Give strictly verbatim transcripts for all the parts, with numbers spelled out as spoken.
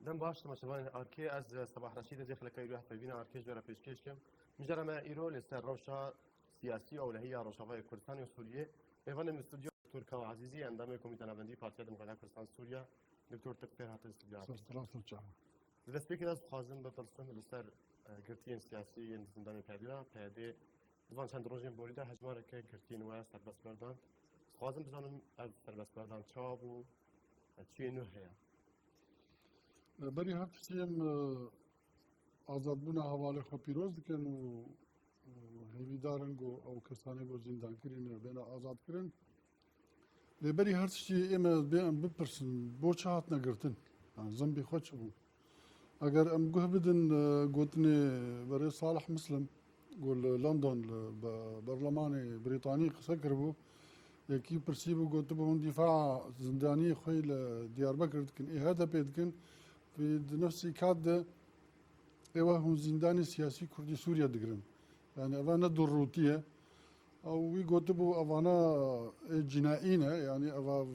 Dem baş, temaşevanên Arkê, ez Sebah Reşîd, ez ê xeleka îro hevpeyvîna Arkê ji we re pêşkêş kim. Mijara me îro li ser rewşa siyasî û ewlehiya Rojavayê Kurdistanê û Sûriyê. Mêvanê min stûdyo Doktor Kawa Ezîzî, endamê Komîta Navendî Partiya Demokrata Kurdistan Sûriya. Doktor, tu bi xêr hatî stûdyo Arkê. Spas, spas, çok sağ ol. Di destpêkê de ez dixwazim bipirsim li ser, e, girtiyên siyasî yên di zindanê P Y D de, di van çend rojên borî de hejmareke girtiyên we serbest berdan. Dixwazim bizanim ev serbest berdan çawa bû, e, çiyê nû heye? Berî her tiştî em, e, azadbûna hevalê xwe pîroz dikin û, û hêvîdar in ku ew kesanê ku zîndankirî ne bêne azadkirin. Lê berî her tiştî ê me bê em bipirsin, bo çi hatine girtin? Yani zimbî xwe çi bû? Eger em guh bidin, e, gotinê berê Salih Muslim, ku li London li be-, berlemanê Brîtanî qise kiribû, yekî pirsîbû, gotibû, hûn dîfaa zindaniyê xwe yî li Diyarbekir dikin, ê H D P dikin, wî di nefsî kat de ê we hûn zîndanê siyasî Kurdî Sûriye digirin. Yani eva ne durrûtî ye. Ew wî gotibû, evana ê cînaî ne, yani eva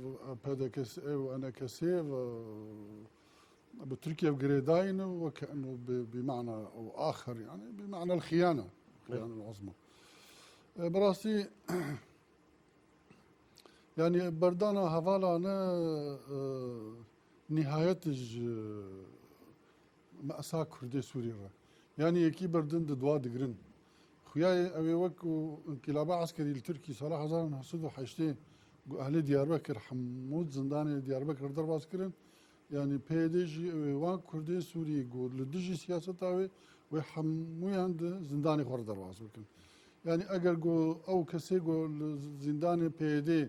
P D K S ê û N K S ê ve bi Tirkiye girêdayî ne, weke eno bi, bi mana û axir, yani bi mana xiyana, xiyana uzma. E, bi rastî, yani berdana hevala ne, e, nihayet ji me'sa Kurdê Sûrî re. Yani yekî berdin di dua digirin. Xuyayê ew ê wek ku inkîlaba eskerî li Tirkî sala hezar û neh sed û heştê ku ehlê Diyarbekir hemû zindanê Diyarbekir derbas kirin. Yani P Y D jî ew ê wan Kurdê Sûrî ku li dijî siyaseta wê, wê hemûyan di zindanê xwe re derbas bikin. Yani eger ku ew kesê ku li zindanê P Y D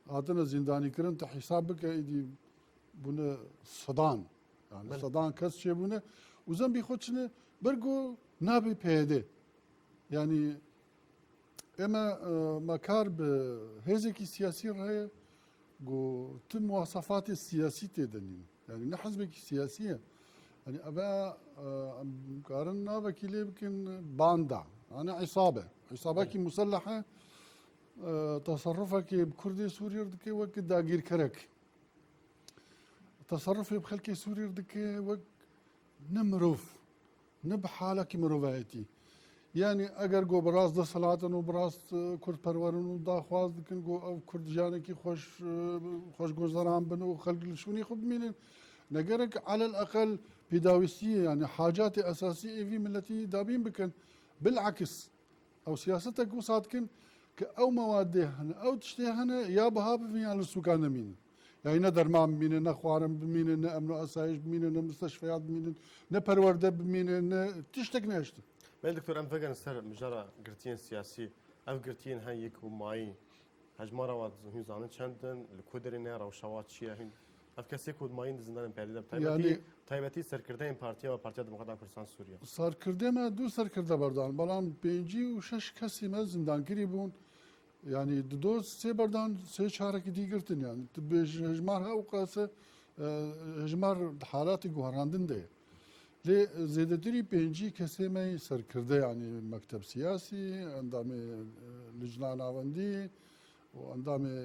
hatine zîndanîkirin, tu hîsab bike, êdî bûne sedan. Yani Belê. Sedan kes çêbûne. Û zembî xwe çine, ber ku nabê P Y D. Yani ême, e, me kar bi hêzekî siyasî re heye, ku tu muwasafatê siyasî tê de nîn. Yani ne hizbekî siyasî ye. Yani eve, e, em karin navekî lê bikin banda. Yani îsabe. Îsabekî Belê. Muselleh e, e, teserrufekê bi Kurdê Sûrî re dike wek dagîrkerek. Teserrufê bi xelkê Sûrî re dike wek ne mirov, ne bi halekî mirovayetî. Yani eger go bi rast desthilat in û bi rast, e, Kurd perwer in û daxwaz dikin go ev Kurd jiyanekî xweş, e, xweşguzeran bin û xelk li şûnê xwe bimînin, ne gerek elel eqel pêdawîstiyê, yani hacatê esasî ê vî miletî dabîn bikin. Bilakis, Ew siyasetek wisa dikin ke ew mewadê hene, ew tiştê hene ya biha bibin ya li sûkan nemînin. Yani ne derman bimîne, ne xwarin bimîne, ne emno asayiş bimîne, ne misteşfeyat bimînin, ne perwerde bimîne, ne tiştek nehiştin. Belê doktor, em vegerin ser mijara girtiyên siyasî. Ev girtiyên hene yek û mayî. Hejmara wan hûn zanin çend in, li ku derê ne, rewşa wan çi ye? Hûn ev kesê ku mayîn di zindanên P Y D de, bi taybetî, Yani taybetî serkirdeyên partiya we, Partiya Demokrata Kurdistan Sûriye. Serkirdê me du serkirde berdan, belam pêncî û şeş kesî me zindankirî bûn. Yani di do sê berdan sê çarekî dî girtin yani. Tu bê hejmar hewqas e, hejmar di halatê guherandin de ye. Lê zêdetirî pêncî kesê me serkirde, yani mekteb siyasî, endamê, e, licna navendî û endamê,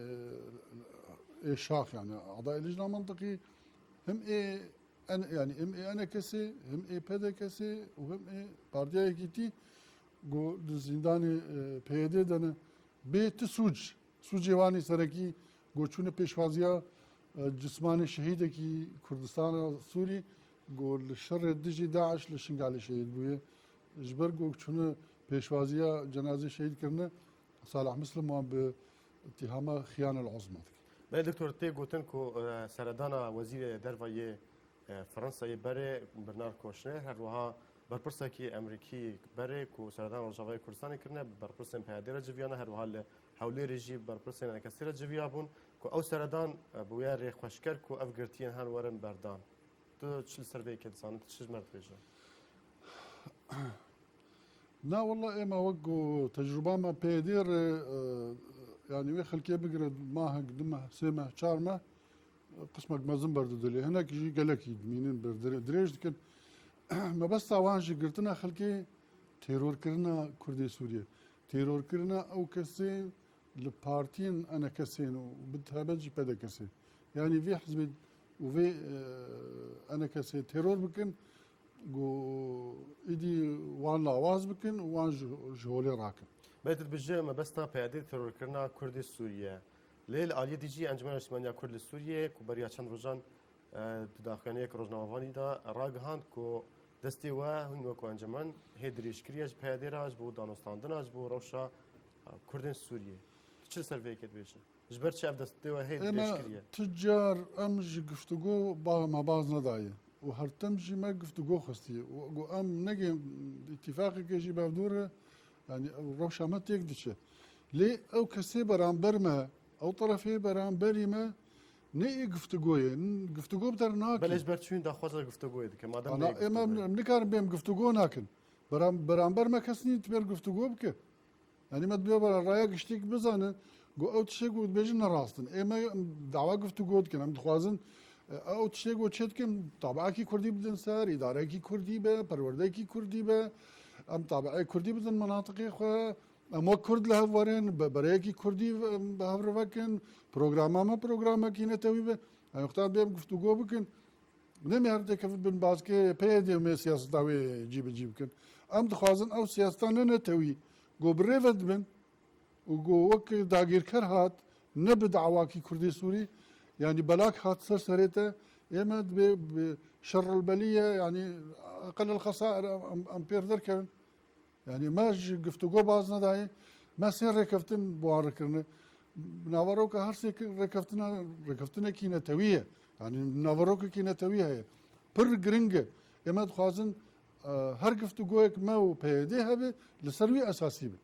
e, ê şax, yani adayê licna mentiqî, him ê en-, yani him ê N K S ê, him ê P D K S ê û him ê Partiya Yekîtî ku di zîndanê, e, P Y D de ne. Bê ti sûc, sûcê wan ê serekî, ku çûne pêşwaziya, e, cismanê şehîdekî Kurdistana Sûrî, ku li şerê dijî DAIŞ li Şingalê şehîd bûye. Ji ber ku çûne pêşwaziya cenazê şehîd kirine, Salah Muslim wan bi îttihama xiyanel uzma dike. Belê doktor, tê gotin ku, e, seredana wezîrê derve yê e, Fransayê berê Bernard Kouchner, her wiha berpirsekî Emerîkî berê ku seredan Rojavayê Kurdistanê kirine, bi berpirsên P Y D re civiyane, her wiha li Hewlêrê jî berpirsên N K S re civiya bûn ku ew seredan, e, bûye rêxweşker ku ev girtiyên hen werin berdan. Tu çi li ser vê yekê dizanî, tu çi ji me re dibêje? Na walla ême wek ku tecrûba me P Y D re, e, yani wê xelkê bigire mahek, du meh, sê meh, çar meh, qismek mezin berdidilê. Hinek jî gelekî dimînin ber dire-, dirêj dikin. Mebesta wan jî girtina xelkê terorkirina Kurdê Sûriyê. Terorkirina ew kesê li partiyên N K S ên û bi taybet jî P D K S ê. Yani vê hizbê û vê, e, enekesê teror bikin, ku êdî wan lawaz bikin û wan ji, ji holê rakin. Belê tu dibêjî mebesta P Y D terorkirina Kurdê Sûriyê ye. Lê li aliyê dî jî Encûmena Niştimaniya Kurd li Sûriyê ku beriya çend rojan, e, di daxuyaniyek rojnamevanî de ragihand ku destê we hûn wekî encûmen hê dirêj kiriye ji P Y D re, ji bo danûstandina, ji bo rewşa, e, Kurdên Sûriyê. Tu çi li ser vê yekê dibêjî? Ji ber çi ev destê we hê dirêj kiriye? Ema tu car em ji guftûgo ba-, me baz nedaye û her tim jî me guftûgo xwestiye û got em negê îtîfaqekê jî bi hevdû re, yanî ew rewşa me têk diçe. Lê ew kesê beramber me, ew terefê beramberî me ne ê guftûgo ye, n-, guftûgo bi der nake. Belê ji ber çi hûn daxwaza guftûgoyê dikin? Madem ne ê guftûgo ye. Em nikarin bêm guftûgo nakin. Beram-, beramber me kes nîn tu bêr guftûgo bike. Yanî me divê bera raya giştî bizane, ku ew tiştê ku dibêjin ne rast in. Ê me dawa guftûgo dikin. Em dixwazin, e, ew tiştê ku çê dikin, tabiekî kurdî bidin ser, îdarekî kurdî be, perwerdeyekî kurdî be. Em tabieyê kurdî bidin menatiqê xwe. Em wek kurd li hev werin, be-, bereyekî kurdî, em, bi hev re vekin. Programa me programekî netewî be. Em wexta bêm guftûgo bikin. Ne em her têkevin bin baskê P Y D û em ê siyaseta wê cî bi cî bikin. Em dixwazin ew siyaseta ne netewî, ku bi rê ve dibin û ku wek dagîrker hat, ne bi dawakî Kurdê Sûrî, yanî belak hat ser serê te, ê me dibê bi şerrulbeliye, yanî eqelil xesair em, em, em pêr derkevin. Yanî me ji guftûgo baz nedayê, me sê rêkeftin bi wan re kirine. Naveroka her sê rêkeftina, rêkeftinekî netewî ye. Yanî naverokekî netewî heye. Pir giring e. Ê me dixwazin, e, her guftûgoyek me û P Y D hebe, li ser wî esasî be.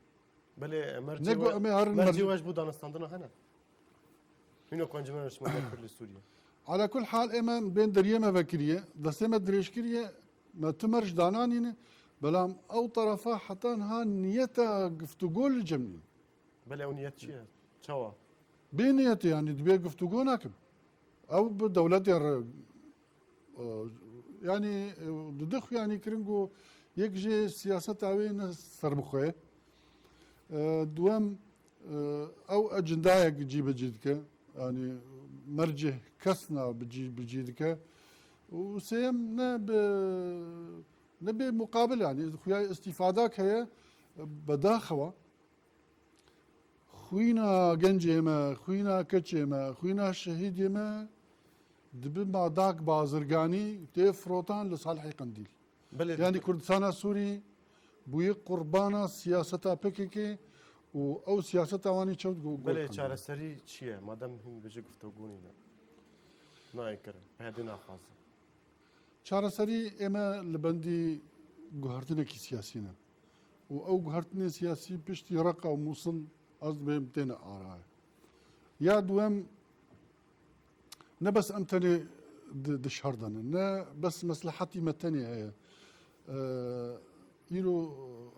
Belê, mercê Ne got we, em ê herin mercê mercê. we ji bo danûstandina hene? Hîno ku Encûmena Niştimaniya Kurd li Sûriyê. Ala kul hal ê me bên deriyê me vekiriye, destê me dirêj kiriye, me tu merc dananîne, belam ew terefa heta niha niyeta guftûgo li cem nîne. Belê ew niyet çi ye? Çawa? Bê niyetê, yanî dibê guftûgo nakin. Ew bi dewletê re, e, yanî, e, di du xuyanî kirin ku yek jê siyaseta wê ne serbixwe ye. E, duwem, e, ew ecindayek cî bi cî dike. Yanî mercê kesna bi cî, bi cî dike. Û sêyem ne bi, ne bê muqabil, yanî xuya îstîfadak heye, bedaxewa. Xwîna gencê me, xwîna keçê me, xwîna şehîdê me dibi madak bazirganî tê firotan li Salihê Qendîl. Belê, Yanî Kurdistana Sûrî bûye qurbana siyaseta P K K û ew siyaseta wan ê çewt gu-, got Belê, qandîl. Çareserî çi ye? Madem hûn dibêje guftûgo nîne. Nayê kirin. P Y D naxwaze. Çareserî ê me li bendî guhertinekî siyasî ne. Û ew guhertinên siyasî piştî Reqa û Mûsil ez dibêm têne arayê. Ya duwem, ne bes em tenê di, di şer de ne, ne bes meslehetî me tenê heye. Îro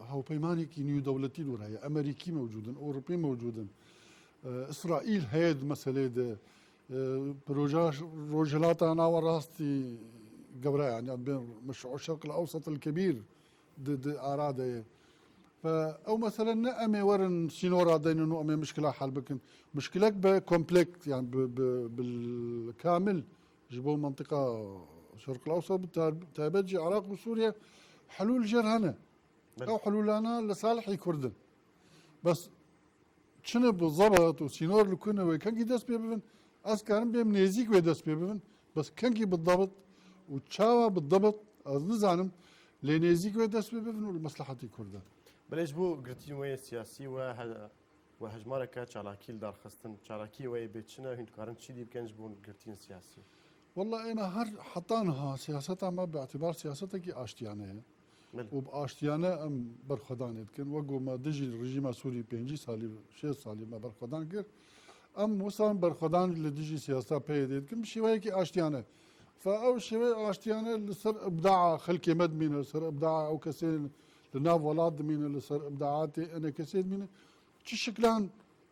hawpeymanekî nîw dewletî li wir heye. Emerîkî mewcûd in, Ewropî mewcûd in. Îsraîl heye di meselê de. Proja Rojhilata Nawerastî gewre, yanî em bên meşru Şerq el Ewsat el Kebîr di, di ara de ye. Fe ew mesele ne em ê werin sînora deynin û em ê mişkila hel bikin. Mişkilek be komplek, yanî bi, bi, bil kamil ji bo mentiqa Şerq el Ewsat, bi tar-, taybet jî Iraq û Sûriye helûl jêr hene. Belê. Ew helûlana li salihî Kurd in. Bes çine bi zebt û sînor li ku ne wê kengî dest pê bibin, ez karim bêm nêzîk wê dest pê bibin. Bes kengî bi debit û çawa bi debit ez nizanim, lê nêzîk wê dest pê bibin û li meslehetî Kurd e. Belê ji bo girtiyên wê yê siyasî we he-, we hejmareke çalakî li dar xistin. Çalakiyê we yê bê çi ne? Hûn dikarin çi dî bikin ji bo girtiyên siyasî? Wela ême her heta niha siyaseta me bi îtibar siyasetekî aştiyane ye. Belê. Û bi aştiyane em berxwedanê dikin. Wek ku me dijî rejîma Sûrî pêncî salî, şêst salî me berxwedan kir. Em wisa berxwedan li dijî siyaseta P Y D dikin bi şêweyekî aştiyane. Fe ew şêweyê aştiyane li ser ibdaa xelkê me dimîne, li ser ibdaa ew kesên li nav welat dimîne, li ser ibdaatê enê kesê dimîne. Çi şiklan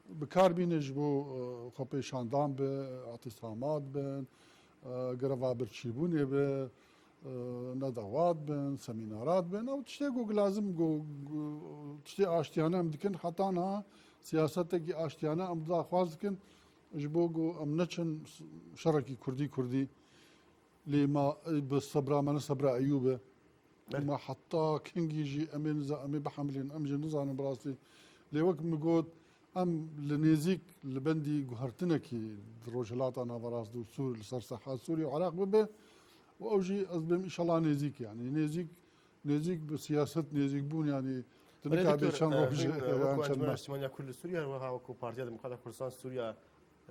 bi kar bîne ji bo, e, xwepêşandan be, îtîsamat bin, e, greva birçîbûnê be, e, nedawat bin, semînarat bin, ew tiştê ku lazim ku, ku tiştê aştiyane em dikin, heta niha siyasetekî aştiyane em daxwaz dikin ji bo ku em neçin şerekî kurdî kurdî. Lê ma bi sebra me ne sebra Eyûb e. Belê. Ma heta kengî jî em ê niza-, em ê bihemilîn, em jî nizanin bi rastî. Lê wek min got, em li nêzîk li bendî guhertinekî di Rojhilata Naverast û Sûr, li ser seha Sûrî û Iraq bibe û ew jî ez bêm înşallah nêzîk, yanî nêzîk, nêzîk bi siyaset nêzîk bûn, yanî tu Belê nikabê doktor, çend e, roj hûn, e, yan wekî çend Encûmena meh. Niştimanî ya Kurd li Sûriye, her wiha wekî Partiya Demokrata Kurdistan Sûriye,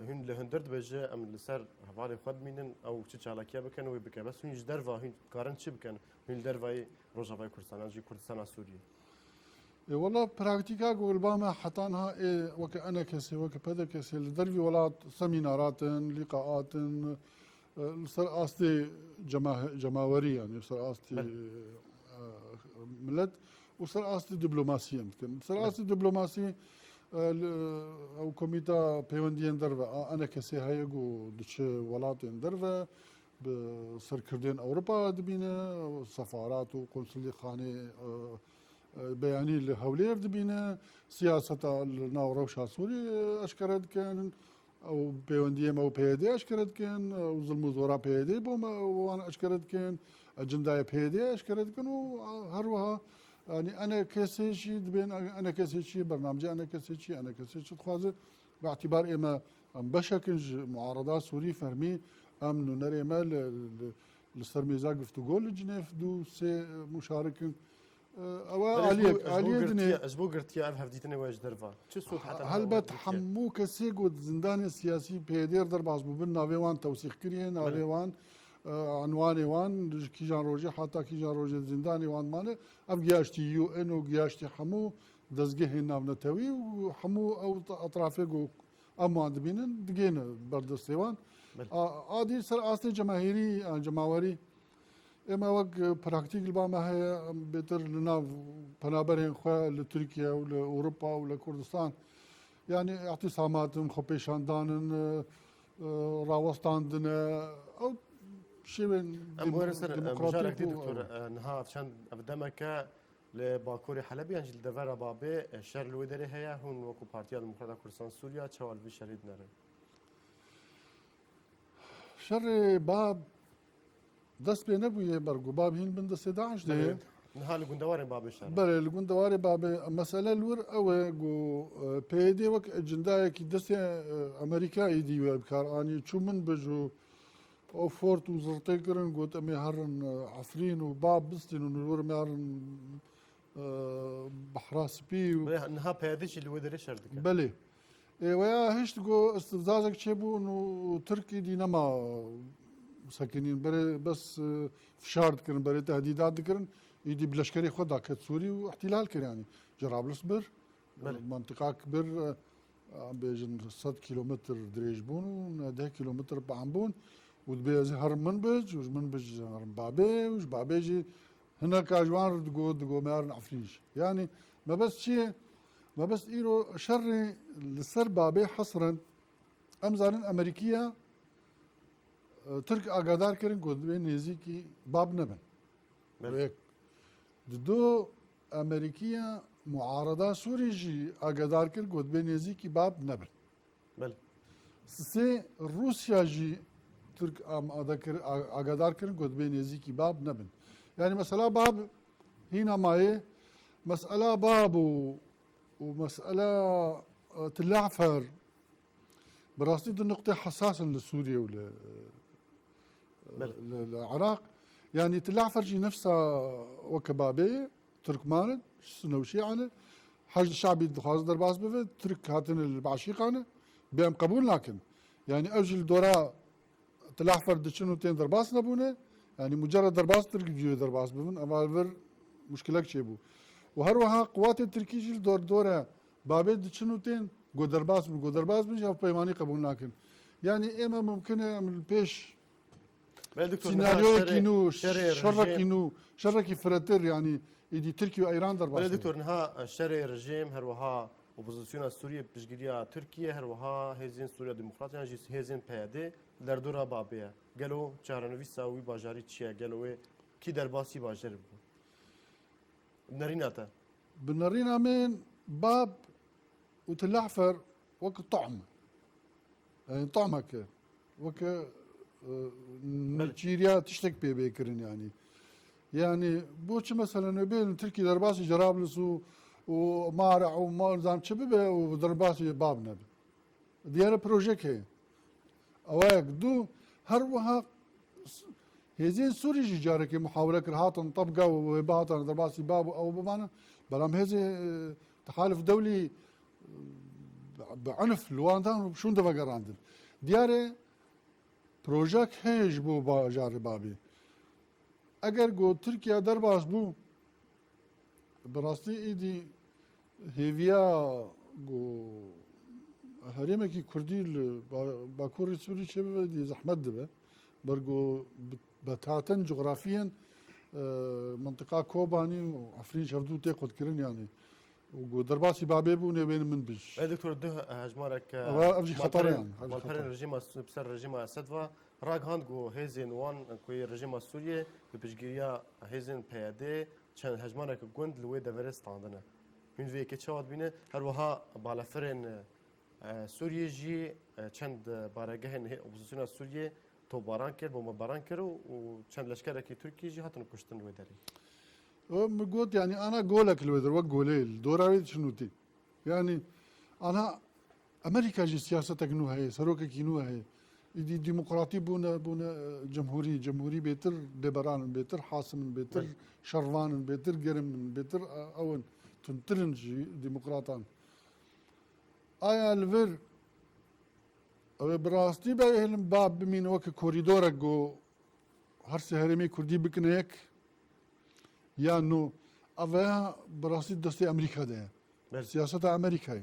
hûn li hundir dibêje, em li ser hevalê xwe bimînin, ew çi çalakiya bikin, wê bike. Bes hûn ji derva, hûn karin çi bikin? Hûn li dervayê Rojavayê Kurdistan, yan jî Kurdistana Sûriyê? E, wela praktîka ku li ba me heta niha ê weke ENKSê, weke PDKSê li dervî welat semînarat in, lîqaat in, e, li ser astê cema-, cemawerî, yanî li ser astê, Belê. e, milet û ser astê diplomasî em dikin. Ser Belê. astê diplomasî, e, li, ew komîta peywendiyên derve a ENKSê heye ku diçe welatên derve, bi serkirdên Ewropa dibîne, sefarat û konsulîxanê, e, e, beyanî li Hewlêr dibîne, siyaseta li nav rewşa Sûrî, e, eşkere dikin, ew pêwendiyê me û PYD eşkere dikin, ew zilm û zora PYD bo me û wan eşkere dikin, ecindaya PYD eşkere dikin û, e, her wiha, yanî ENKSê jî dibên, ENKSê çi ye, bernamcê ENKSê çi ye, ENKSê çi dixwaze, bi îtîbar ême Em beşek in ji muarada Sûrî fermî, em nûnerê me li, li, li ser mêza giftûgo li Cinêv du sê muşarik in. Ew e Belê, ji bo, aliyek, ji bo aliyê dinê. girtiya, ji bo girtiya ev hevdîtinê we ji derva. Çi sûd heta niha we Helbet girtiye? Hemû kesê ku di zindanê siyasî PYDê re derbas bûbin, navê wan tewsîx kiriye, navê Belê. wan, e, enwanê wan, ji kîjan rojê heta kîjan rojê di zindanê wan mane. Ev giyaştî U N û giyaştî hemû dezgehên navnetewî û hemû ew etrafê ku em wan dibînin, digihîne ber destê wan. Belê. A, a dî ser astê cemahêrî, yan cemawerî, ême wek, e, praktîk li ba me heye, em bêtir li nav penaberên xwe li Tirkiye û li Ewropa û li Kurdistan, yanî îhtîsamat in, xwepêşandan in, e, e, rawestandin e, ew şêwên Em werin dem-, ser, e, demokratîk mijarek dî, û doktor, ew. e, niha çend, ev demeke Li Bakurê Helebê yan jî li devera Babê, e, şer li wê derê heye, hûn wekû Partiya Demokrata Kurdistan Sûriya çawa li vî şerê dinerin? Şerê Bab dest pê nebûye, ber ku Bab hîn bin destê DAIŞ de ye. Belê, niha li gundewarên Babê şer e. Belê, li gundewarê Babê. Mesele li wir ew e ku, e, PYD wek ecindayekî destê, e, Amerîka êdî wê bi kar anî. Çû Minbij û Ew fort û zirtê kirin, got, "Em ê herin, e, Efrîn û Bab bistînin û li wir em ê herin, e, Behra Spî û" Belê, niha PYD jî li wê derê şer dike. Belê. Ê, weya hişt got, istifzazek çêbûn û Tirk êdî nema sekinîn. Berê bes, e, fişar dikirin, berê tehdîdat dikirin. Êdî bi leşkerê xwe daket Sûrî û îhtîlal kir, yanî Cerablus bir. Belê. Mantiqak bir, e, em bêjin sed kîlometr dirêj bûn û neh deh kîlometr ban bûn û dibê ez ê herim Minbij û ji Minbij herim Babê û ji Babê jî hineka ji wan re digot, digot me herin Efrîn jî. Yanî mebest çi ye? Mebest îro şerê li ser Babê hesren, em zanin Amerîkiya, e, Tirk agadar kirin ku dibê nêzîkî Bab nebin. Belê. Yek. Dido Amerîkiya muarada Sûrî jî agadar kir ku dibê nêzîkî Bab nebin. Belê. Sisê Rûsya jî Tirk amade kir, a-, agadar kirin ku dibê nêzîkî Bab nebin. Yanî mesela Bab hîna mayê, mesela Bab û, û mesela, e, Tilafer, bi rastî du nuqtê hesas in li Sûriyê û li, Belê. li, li Iraq. Yanî Tilafer jî nefsa weke Babê ye, Tirkman in, Sunne û Şîa ne. Heşd Şabî dixwaze derbas bibe, Tirk hatine li Başîqan e. Bê em qebûl nakin. Yanî ew jî li dora Tilafer diçin û tên derbas nebûne. Yanî mucerred derbas Tirk diyê derbas bibin. Eva li vir muşkilek çêbû. Û her wiha quwatê Tirkî jî li dor dora Babê diçin û tên, go derbas bin, go derbas bin, ji hevpeymanî qebûl nakin. Yanî ême mumkin e em li pêş Belê doktor, niha sînaryoyekî şerê, nû, şerê şerekî rejîm nû, şerekî firetir, yanî êdî Tirkiye û Eyran derbas Belê bin. Doktor, niha şerê rejîm, her wiha opozisyona Sûriyê piştgiriya Tirkiye, her wiha hêzên Sûriya Demokrat yan jî hêzên PYD li derdora Babê ye. Gelo çarenivîsa wî bajarî çi ye? Gelo wê kî derbasî bajarî bibe? Bi nerîna te. Bi nerîna min Bab û Tilahfer weke tom. Yanî tomek e. Weke e, Belê. nêçîriya tiştek pê bê kirin yanî. Yanî bo çi mesela nê bênin Tirkî derbasî Cerablis û, û Mara û ma nizam çi bibe û derbasî bab nebe. Diyar e projek heye. Ew yek, du, her wiha s-, hêzên Sûrî jî carekê muhawele kir, hatin tebga û wê bihatin derbasî bab û ew bibanin. Belam hêzê, e, Tehalif Dewlî, e, bi, bi unf li wan dan û şûn de vegerandin. Diyar e projek heye ji bo bajarê babê. Eger ku Tirkiye derbas bû, bi rastî êdî hêviya ku herêmekî kurdî li ba-, Bakurê Sûrî çêbibe, êdî zehmet dibe. Ber ku bi-, betaten cografiyen, e, mintiqa Kobanî û Efrîn ji hevdû tê qutkirin yanî. Û ku derbasî babê bûn ê bên min bij. Ê, Doktor, du hejmarek, e, Ev, ev jî xeter e malperên, yani, ev jî malperên xeter. Rejîma Su-, bi ser rejîma Esed ve ragihand ku hêzên wan ku yê rejîma Sûriyê bi piştgiriya hêzên P Y D çend hejmarek gund li wê deverê standine. Hûn vê yekê çawa dibîne? Her wiha balafirên, e, Sûriyê jî, e, çend baregehên hê-, opozisyona Sûriyê topbaran kir, bombebaran kir û, û çend leşkerekî Tirkî jî hatin kuştin li wê derê. O min got, yanî ana golek li wê der, wek goleyê li dora wê diçin û tê. Yanî ana Amerîka jî siyasetek nû heye, serokekî nû heye. Îdî demokratî bûne, bûne, e, cemhurî. Cemhurî bêtir lêberan in, bêtir hasim in, bêtir Belê. şervan in, bêtir gerim in, bêtir, e, ew in, tundtir in ji demokratan. Aya li vir, ew ê bi rastî be hêlin ba bimîne weke korîdorek ku her sê herêmê kurdî bikine yek ya no, ev ya bi rastî destê Amerîka de ye. Belê. Siyaseta Amerîkayê.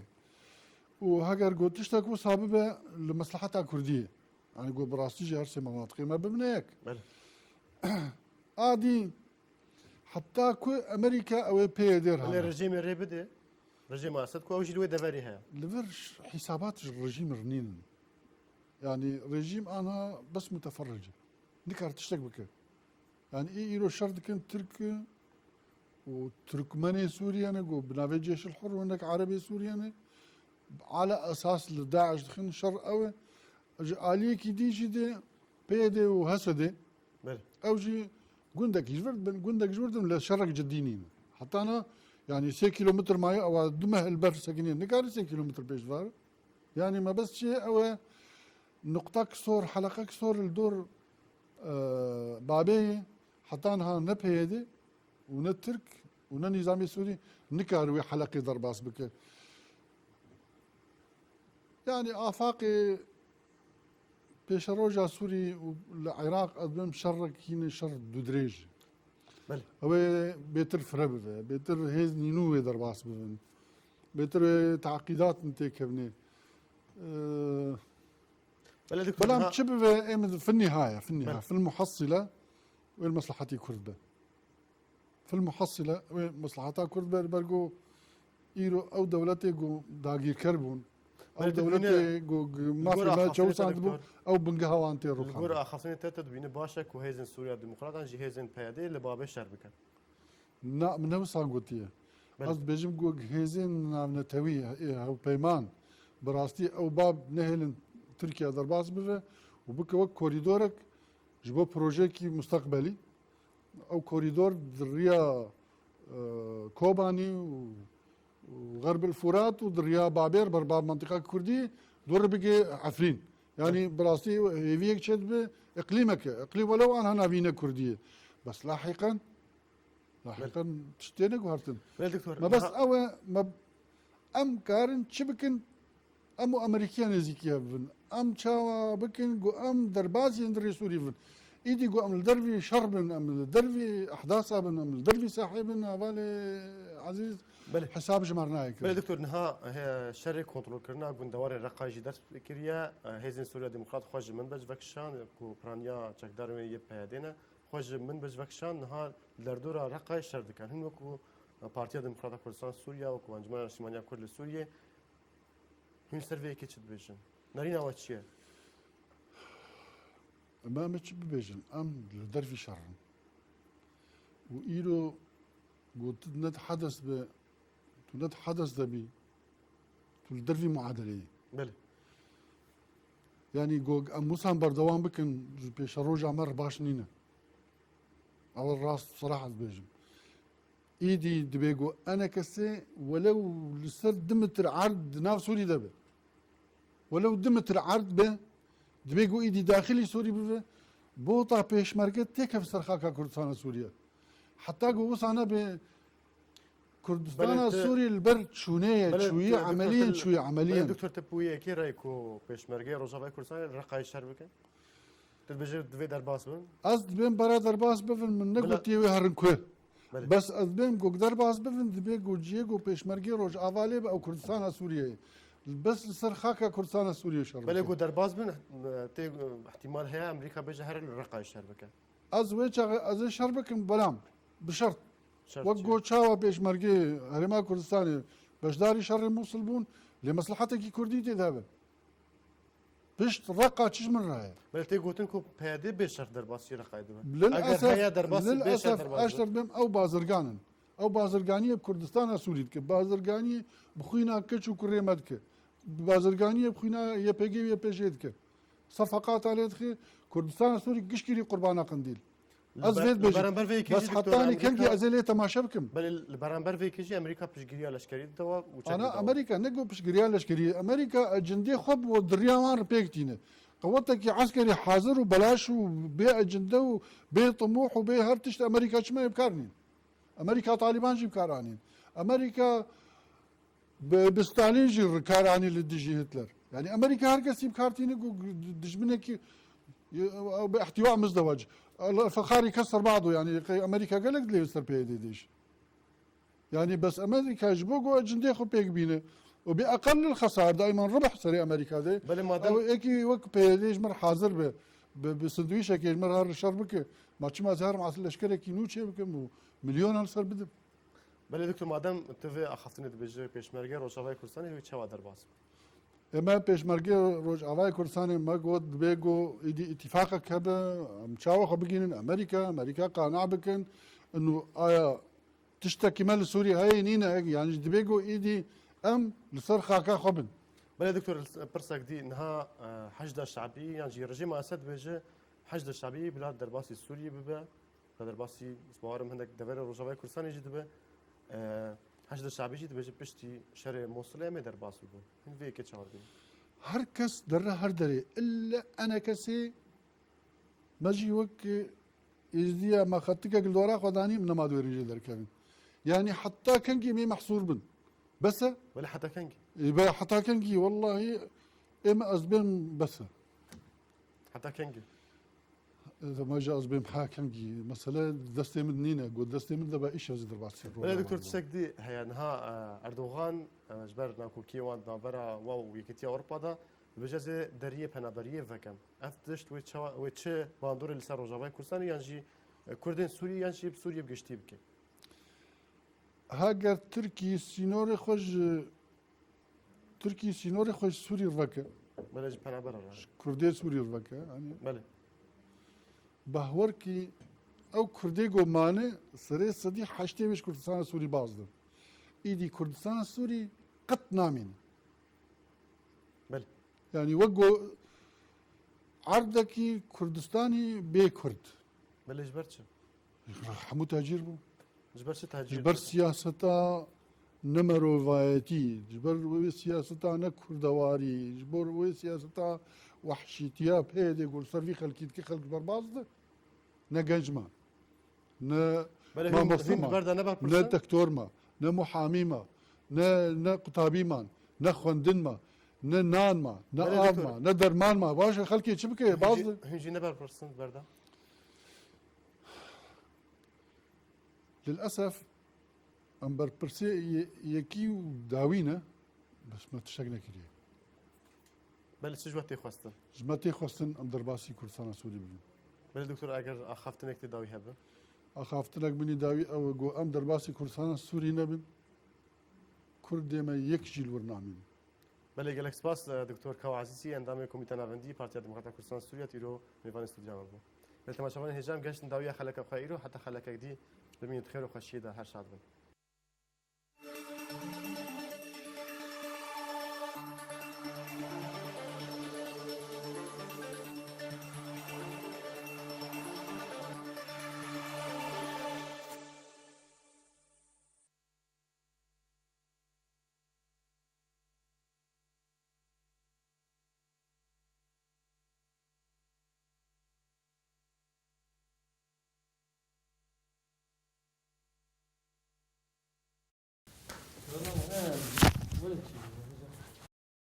Û heger ku tiştek wisa bibe li mesleheta kurdî ye. Yanî ku bi rastî jî her sê menatiqê me bimine yek. Belê. Adî heta ku Amerîka ew ê pê yê dêr Belê hane. rejîmê rê bide. Rejîma Esed ku ew jî li wê deverê heye. Li vir ş-, hîsabat ji rejîmê re nînin. Yanî rejîm anha bes muteferric e. Nikare tiştek bike. Yanî ê îro şer dikin Tirk û Tirkmenê Sûriye ne, ku bi navê Ceyşil Hur û hinek Erebê Sûriye ne, ala esas li DAIŞ dixin şer ew e. Ji aliyekî dî jî de P Y D û H S D, Belê. ew jî gundek ji vir dibin, gundek ji vir dibin, lê şerek cidî nîne. Heta na, yanî sê kîlometr maye, ewa du meh li ber sekiniye, nikare sê kîlometr pêş ve. Yanî mebest çi ye? Ew e nuqtek sor, heleqek sor li dor, e, babê ye. Heta niha ne P Y D û ne Tirk û ne Nîzamê Sûrî nikare wê heleqê derbas bike. Yanî afaqê pêşeroja Sûrî û li Iraq ez bim şerek hîne şer dûdirêj. Belê. Ew ê bêtir fire bibe, bêtir hêz nînû wê derbas bibin, bêtir wê teqîdatin têkevnê. Ee, Belê, doktor, belam niha çi bibe, ê min fi nîhaye, fi nîha, Belê. fil muhasile wê li meslehetî Kurd be. Fil muhasile wê mesleheta Kurd be, li ber ku îro ew dewletê ku dagîrker bûn, ew Belê, tu dewletê dibîne ku, ku li mafê gor me axaftinê te çewsandibû, doktor. ew bingeha wan tê Li gor rûxandin. axaftinê te, tu dibîne baş e ku hêzên Sûriya Demokratan jî hêzên P Y D li babê şer bikin. Na, min ne wisa gotiye. Belê. Ez dibêjim ku hêzên navnetewî, ê, hevpeyman, bi rastî ew bab nehêlin Tirkiye derbas bibe û bike wek korîdorek ji bo projeyekî mustaqbelî. Ew korîdor di riya, e, Kobanî û, û Xerbil Furat û di riya Babêr ber ba mentiqa Kurdî dûr bigê Efrîn. Yanî bi rastî hêviyek çêdibe, iqlîmek e. Iqlîm welew anha navîne Kurdî ye. Bes lahiqen, lahiqen tişt têne guhertin. Belê doktor, Mebest niha ew e, me, em karin çi bikin? Em û Amerîkiya nêzîkî hev bin. Em çawa bikin ku em derbasî hundirê Sûrî bin? Îdî ku em li dervî şer bin, em li dervî ehdasa bin, em li dervî sahê bin, hevalê ezîz Belê. hesab ji me re nayê kirin. Belê doktor, niha, he, şerê kontrolkirina gundewarên Reqayê jî dest kiriye. Hêzên Sûriya Demokrat xwe ji Minbec vekişan ku piraniya çekdarên wê yê P Y D ne. Xwe ji Minbec vekişan niha li derdora Reqayê şer dikin. Hûn wekî Partiya Demokrata Kurdistan Sûriye, wekî Encûmena Niştîmaniya Kurd li Sûriyê, Hûn ser vê yekê çi dibêjin? Nerîna we çi ye? Em, em ê çi bibêjin? Em li dervî şer in. Û îro got, tu ne di hedes be, tu ne di hedes de bî, tu li dervî muadeleyê yî. Belê. Yanî go em wisa berdewam bikin, ji pêşeroja me re baş nîne. Ew rast serah ez bêjim. Îdî dibê go enekesê welew li ser du metre erd di nav Sûrî de be. Welew du metre erd be, dibê go îdî daxilî Sûrî bibe, bota pêşmerge têkeve ser xaka Kurdistana Sûriye. Heta go wisa nebe, Kurdistana Sûrî li ber çûnê ye, çûyî, emeliyên çûyî, emeliyên. Belê doktor, tu bi wî yekê re ku pêşmergeyê Rojavayê Kurdistanê li Reqayê şer bikin? Tu dibêjî divê derbas bibin? Ez dibêm bera derbas bibin, min negotiye wê herin ku. Belê. Bes ez dibêm ku derbas bibin, dibê ku cihê ku pêşmergê Rojava lê be ew Kurdistana Sûriyeyê. Bes li ser xaka Kurdistana Sûriyê şer bikin. Belê ku derbas bin, tê, îhtîmal heye Amerîka bêje herin li Reqayê şer bike. Ez wê çaxê ez ê şer bikim, belam bi şert. Şert çi? Wek got, çawa pêşmergê Herêma Kurdistanê beşdarî şerê Mûsil bûn, lê meslehetekî Kurdî tê de hebe. Pişt Reqa çi ji min re ye? Belê tê gotin ku P Y D bê şert derbasî Reqayê dibe. Lil Eger esef, heye derbasî lil bê şert esef, derbas ez dibe. Dibêm ew bazirgan in. Ew bazirganiyê bi Kurdistana Sûrî dike. Bazirganiyê bi xwîna keç û kurê me dike. Bazirganiyê bi xwîna Y P G û Y P J dike. Sefeqata lê dixê, Kurdistana Sûrî gişkî rî qurbana qindîl. Ez vê dibêjim. Li beramber vê yekê jî, bes hetanî kengî ez ê lê temaşe bikim. Belê li beramber vê yekê jî Amerîka piştgiriya leşkerî dide we û çek dide we. Ana Amerîka ne ku piştgiriya leşkerî, Amerîka, e, cindê xwe bi diriya wan re pêk tîne. Qewetekî eskerî hazir û belaş û bê ecinde û bê timûh û bê her tişt Amerîka çima yê bi kar nîn? Amerîka Talîban jî bi kar anîn. Amerîka bi, bi Stalin jî kar anî li dijî Hitler. Yanî Amerîka her kesî bi kar tîne ku dijminekî, e, bi ihtiwa mizdewac. Fexarî kes ser bado, yanî qey Amerîka gelek dilê ser P Y D dêş. Yanî bes Amerîka ji bo ku cindê xwe pêk bîne. Û bi eqel lil xesar, daiman ribh serê Amerîka de. Belê madem ew êkî wek P Y D ji mir hazir be, bi, bi sindwîşekê ji mir her şer bike. Ma çima ez herim ez leşkerekî nû çê bikim û milyonan li ser bidim. Belê doktor, madem tu vê axaftinê dibêjî, pêşmerge Rojavayê Kurdistanê wê çawa derbas be? Ê me pêşmerge Rojavayê Kurdistanê me got, dibê ku êdî îtîfaqek hebe, em çawa xwe bigihînin Amerîka, Amerîka qane bikin, inu aya tiştekî me li Sûriyê heye nîne, yanî dibê ku êdî em li ser xaka xwe bin. Belê doktor, pirsek dî niha, e, Heşda Şabî yan jî rejîma Esed dibêje Heşda Şabî bila derbasî Sûriyê bibe. Ka derbasî, ez bawer im hindek deverê Rojavayê Kurdistanê jî dibe. E, Heşda Şabî jî dibêje piştî şerê Mosulê em ê derbas bibin. Hûn vê yekê çawa dibînin? Her kes dere her derê. Îlle enekesê me jî wek êzdiya me xetikek li dora xwe danî, em nema di wê rêjê derkevin. Yanî heta kengî em ê mehsûr bin. Bes e? Wele heta kengî? Ê, be, heta kengî, wellahî, ê me ez bêm bes e. Heta kengî? Ê, me jî ez bêm ha kengî. Mesele destê min nîne. Got destê min de be îş ez derbasî. Belê doktor, tiştek dî heye. Niha, e, Erdogan, e, ji ber nakokiyê wan di navbera wan û Yekîtiya Ewropa de dibêje ez ê deriyê penaberiyê vekem. Ev tişt wê çawa, wê çi bandorê li ser Rojavayê Kurdistanê yan jî, e, Kurdên Sûriyê yan jî bi Sûriyê bi giştî bike? Heger Tirkî sînorê xwe ji, Tirkî sînorê xwe ji Sûrî veke. Belê ji penabera re. Ji Kurdê Sûrî veke, yanî. Belê. Behwer kî ew Kurdê ku mane serê sedî heştê wê ji Kurdistana Sûrî baz dibin. Îdî Kurdistana Sûrî qet namîne. Belê. Yanî wek go erdekî Kurdistanî bê Kurd. Belê ji ber çi? Hemû tecîr bû. Ji ber çi tecîr? Ji ber siyaseta ne merovayetî, ji ber wê siyaseta ne kurdewarî, ji ber wê siyaseta wehşîtiya P Y D ku li ser vî xelkî dike, xelk ji ber baz de. Ne genc ma. Ne mamoste ma, ne doktor ma, ne muhamî ma, ne, ne qutabî ma, ne xwendin ma, ne nan ma, ne av ma, ne derman ma. Baş e, xelkê çi bike? Baz de. Hûn jî ne berpirsin berda? Lilesef, em berpirsê ye-, yekî û dawî ne, bes me tiştek nekiriye. Belê çi ji we tê xwestin? Ji me tê xwestin em derbasî Kurdistana Sûrî bibin. Belê doktor, eger axaftinek tê dawî hebe? Axaftinek min î dawî ew e ku em derbasî Kurdistana Sûrî nebin. Kurdê me yek jî li wir namînin. Belê gelek spas, e, doktor Kawa Ezîzî, endamê Komîteya Navendî Partiya Demokrata Kurdistan Sûriye, îro mêvanê stûdiya me bû. Belê temaşevanên hêja, em gehiştin dawiya xeleka xwe îro, heta xelekek dî bimînin di xêr û xweşiyê de, her şad bin. Tamam, he. Böyle çek.